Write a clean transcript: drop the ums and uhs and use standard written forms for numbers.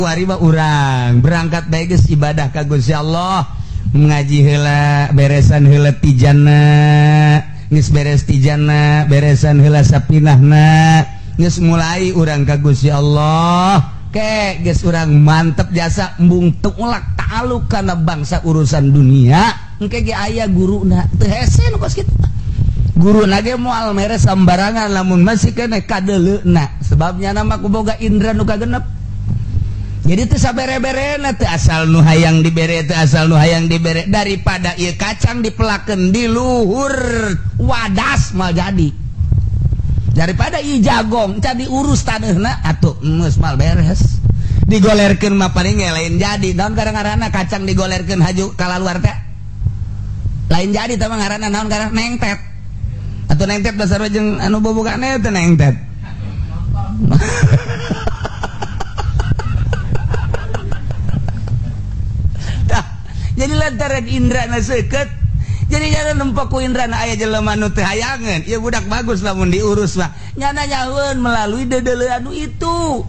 Kuari mah urang berangkat bae geus ibadah ka Gusti Allah, ngaji heula, beresan heula tijana, geus beres tijana, beresan heula sapinahna, geus mulai urang ka Gusti Allah. Ke geus urang mantep jasa embung teu ulak ta'aluk kana bangsa urusan dunia. Engke ge aya guruna teu hese nu kos kitu. Guruna ge moal mere sambarangan lamun masih keneh kadeuleuna, sebabnya nama ku boga indra nu kagenep. Jadi teu sabere-berena, teu asal nu hayang dibere, teu asal nu hayang dibere. Daripada ieu kacang dipelakeun di luhur wadas mal jadi, daripada ieu jagong can diurus taneuhna atuh geus mal beres, digolerkeun mah paling ge lain jadi. Naon kadang-ngaranna kacang digolerkeun haju kalaluar teh lain jadi teh mah ngaranna naon? Ngaranna nengtet atuh. Nengtet dasar jeung anu bobogane teh nengtet. Jadi lantaran indra na seukeut, jadi nyana nempo ku indra na aya jelema nu teu hayangeun. Ieu budak bagus lamun diurus mah, nyana nyahueun melalui deudeuleun anu itu.